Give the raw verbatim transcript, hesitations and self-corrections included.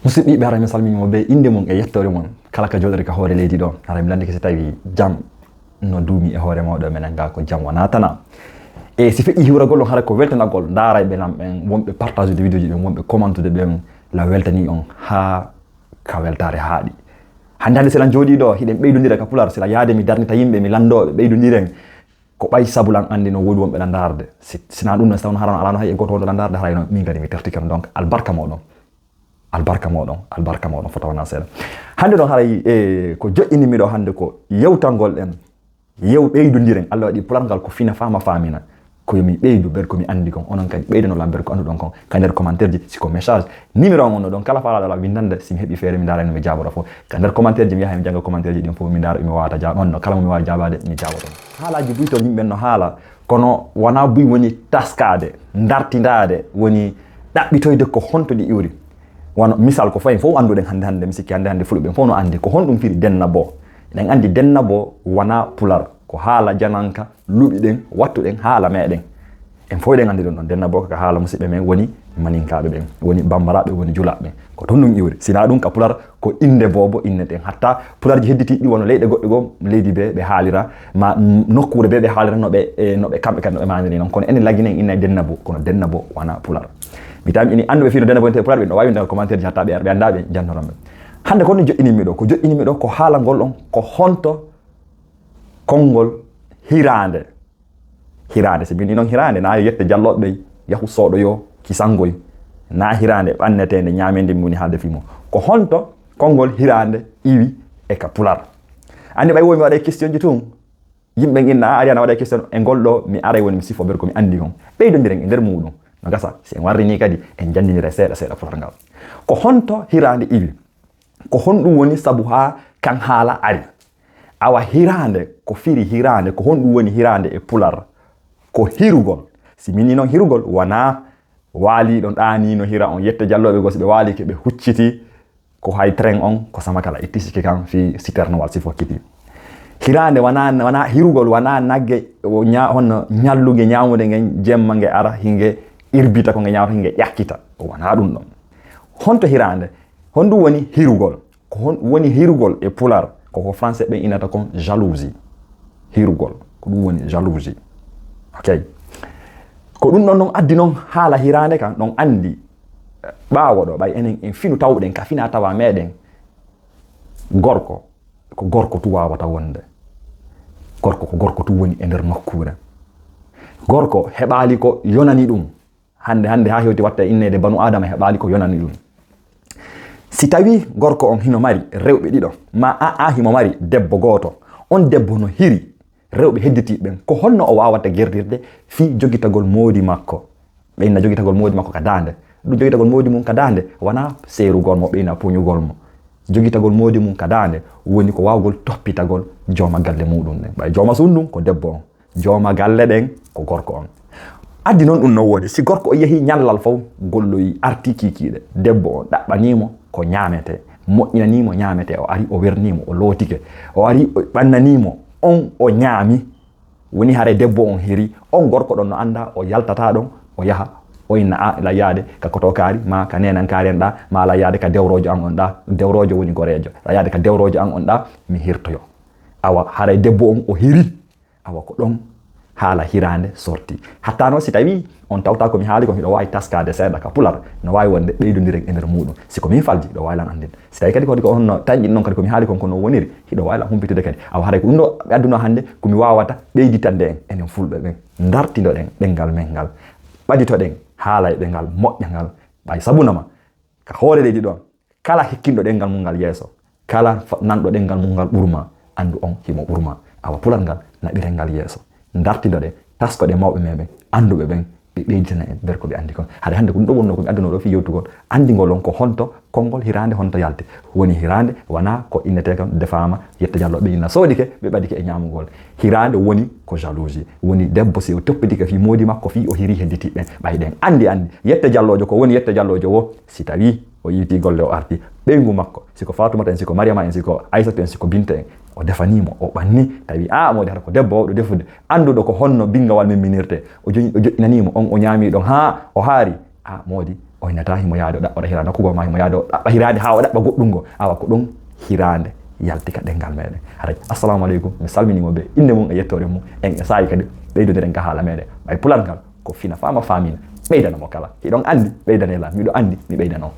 Musidɓe yiɗɓe, haray mi salmini mo be innde mum e yettoore mum. Kala ka jooɗori ka hoore leydi ɗo, haray mi lanndike si tawi jam no duumi e hoore mawɗo menen ga, ko jam wona tana. E si feƴƴi hiwragol on, haray ko weltanagol ndaarayɓe lan ɓen, wonɓe partage'ude vidéoji ɓen, wonɓe commentude ɓen, la weltani on haa ka weltaare haaɗi. Hannde hannde si lan jooɗii ɗo, hiɗen ɓeydondira ka Pulaar, si la yaade mi darnita yimɓe, mi lanndoo ɓe, ɓeydondiren. Ko ɓay sabu lan anndi no woodi wonɓe lan ndaarde. Si, si na ɗum no, si tawno harano alano hay e gooto wonɗo lan ndaarde, harayno min kadi mi tertike on. Donc, albarka moɗon. Albarka moɗon, albarka moɗon fota wona seeɗa. Hannde ɗon haray, e, ko joƴƴini mi ɗo hannde ko yewtangol en. Yew ɓeydondiren. Allah waɗi Pulaar ngal ko fina faama faamina. Ko yo mi ɓeydu ber ko mi anndi kon, onon kadi ɓeydono lan ber ko annduɗon kon. Ka nder commentaire ji, si ko message, numéro on no ɗon, kala faalaɗo lan winndande, si mi heɓi feere mi ndaara no mi jaaboɗo fof. Ka nder commentaire ji mi yaha mi jannga commentaire ji ɗin fof, mi ndaara mi wawata jaaɓ-, on no kala mo mi waawi jaabaade, mi jaaboto. Haalaaji buy toon yimɓe no haala, kono wona buy woni taskaade, dartindaade, woni ɗaɓɓitoyde ko honto ɗi iwri. Wano misal ko fayi fof annduɗen hannde hannde, mi sikki hannde hannde fulɓe ɓen fof no anndi ko honɗum firi denna bo. Eɗen anndi denna bo wona Pulaar, ko haala jananka, luɓi ɗen, wattu ɗen haala meɗen. En fof eɗen anndi ɗum ɗon. Denna bo ko haala musidɓe men woni maninkaaɓe ɓen, woni bambaraaɓe, woni julaaɓe ɓen. Ko toon ɗum iwri. Sina ɗum ka Pulaar ko innde boobo inneten. Hatta Pulaarji hedditiiɗi ɗi wano leyɗe goɗɗe goo, leydi be ɓe haalira, ma n-, nokkuure be ɓe haalira no ɓe, e, no ɓe kamɓe kadi no ɓe maandiri noon. Kono enen La Guinée en innay denna bo, kono denna bo wona Pulaar. Mi tawi ini annduɓe fii no denna bo innete Pulaar, ɓe no waawi winndande commentaire ji hatta ɓe ara ɓe annda ɓe jannoran ɓe. Hannde ko ɗum joƴƴini mi ɗo, ko joƴƴini mi ɗo ko haalangol on ko honto konngol hiraande. Hiraande, si min non hiraande, na yo yette jallooɓe ɓey, yahu sooɗoyo, kisangoy. Na hiraande ɓanneteende ñaameende mi woni haalde fii mum. Ko honto konngol hiraande iwi e ka Pulaar? Anndi ɓay wo mi waɗay question ji tun, yimɓe ɓen inna, "A ari ana waɗay question e ngol ɗo, mi aray woni mi sifo ber ko mi anndi kon." Ɓeydondiren e nder muuɗum. No gasa, si en warrinii kadi, en janndinira seeɗa seeɗa Pulaar ngal. Ko honto hiraande iwi? Ko honɗum woni sabu haa kan haala ari? Awa hiraande, ko firi hiraande, ko honɗum woni hiraande e Pulaar? Ko hirugol. Si min ni non hirugol, wona waaliiɗo ɗaaniino hira on. Yette jallooɓe goo, si ɓe waalike, ɓe hucciti, ko hay train on, ko Samakala itti siki kan fii citerne wal si fokkiti. Hiraande wona, wona hirugol, wona nagge, o ña-, honno ñalluge ñaamude ngen, jemma nge ara, hinge irbita ko nge ñaamata, hinge ƴakkita. Ko wona ɗum ɗon. Honto hiraande? Honɗum woni hirugol? Ko hon-, woni hirugol e Pulaar? Ko ko français ɓen innata kon jalousie. Hirugol, ko ɗum woni jalousie. Ok. Ko ɗum ɗon non addi non haala hiraande kan, ɗon anndi, eh, ɓaawo ɗo, ɓay enen en finu tawɗen ka fina tawa meɗen, gorko, ko gorko tu waawata wonde. Gorko ko gorko tu woni e nder nokkuure. Gorko heɓaali ko yonani ɗum. Hannde, hannde haa hewti watta e inneede banu Aadama heɓaali ko yonani ɗum. Si tawii gorko on hino mari rewɓe ɗiɗo, ma a, a himo mari debbo gooto, on debbo no hiri rewɓe hedditiiɓe ɓen, ko honno o waawata gerdirde fii jogitagol moodi makko? Ɓeyna jogitagol moodi makko ka daande. Ɗum jogitagol moodi mum ka daande, wona seerugol mo, ɓeyna puñugol mo. Jogitagol moodi mum ka daande woni ko waawgol toppitagol jooma galle muuɗum ɗen. Ɓay jooma suudu ndun ko debbo on. Jooma galle ɗen ko gorko on. Addi non ɗum no woodi. Si gorko o yehi ñallal fow, golloyi arti kiikiiɗe. Debbo on ɗaɓɓanii mo ko ñaametee, moƴƴinanii mo ñaametee. O ari, o wernii mo, o lootike. O ari, o ɓannanii mo, on o ñaami. Woni haray debbo on hiri, on gorko ɗon no annda o yaltataa ɗon, o yaha, o inna, "A, la yaade ka kotookaari, ma ka neenankaari en ɗa, ma la yaade ka dewroojo an on ɗa, dewroojo woni goreejo, la yaade ka dewroojo an on ɗa, mi hirtoyo." Awa, haray debbo on o hiri. Awa, ko ɗon haala hiraande sorti. Hatta noon, si tawii on tawtaa ko mi haali kon, hiɗo waawi taskaade seeɗa ka Pulaar, no waawi wonde ɓeydondiren e nder muuɗum. Si ko min falji, hiɗo waawi lan anndinde. Si tawii kadi ko, ko honno tanƴin non kadi ko mi haali kon, ko non woniri, hiɗo waawi lan humpitude kadi. Awa, haray ko ɗum ɗo mi adduno hannde, ko mi waawata ɓeyditande en, enen Fulɓe ɓen. Ndartindoɗen ɗenngal men ngal, ɓaditoɗen haalayɓe ngal, moƴƴa ngal. Ɓay sabunama, ka hoore leydi ɗon, kala hikkinɗo ɗenngal mum ngal yeeso, kala fa-, nanɗo ɗenngal mum ngal ɓurma, anndu on himo ɓurma. Awa, Pulaar ngal, naɓiren ngal yeeso. Ndartindoɗen, taskoɗen mawɓe men ɓen, annduɓe ɓen, ɓe ɓeyditana en nder ko ɓe anndi kon. Haray hannde ko ɗum ɗo wonno ko mi adduno ɗo fii yewtugol, anndingol on ko honto konngol hiraande honto yalti. Woni hiraande wona ko innetee kon defaama, Yetta Jallo ɓe inna soodike, ɓe ɓadike e ñaamugol. Hiraande woni ko jalousie. Woni debbo si o toppitike fii moodi makko fii o hiri hedditiiɓe ɓen. Ɓay ɗen anndi anndi. Yetta Jalloojo ko woni Yetta Jalloojo wo, si tawii o yiitii golle o arti. Ɓeyngu makko, si ko Faatumata en, si ko Mariyama en, si ko Aysatu en, si ko Binta en, o defanii mo, o ɓanni, tawi, "Aa, moodi hara ko debbo wawɗo defude, annduɗo ko honno binngawal min minirtee." O joƴ-, o joƴƴinanii mo, on o ñaamii ɗon haa o haari. "Aa, moodi, O hinata himo yaade o ɗaɓɓa hiraande, ko ma himo yaade o ɗaɓɓa hiraande haa o ɗaɓɓa goɗɗum ngo. Awa ko ɗum hiraande yalti ka ɗenngal meɗen. Haray, assalamu aleykum, mi salmini mo be innde mum e yettoore mum. En e saa'i kadi ɓeydodiren ka haala meɗen. Ɓay pular ngal ko fina faama faamina, ɓeydana mo kala. Hiɗon anndi, ɓeydane lan, miɗo anndi, mi ɓeydano.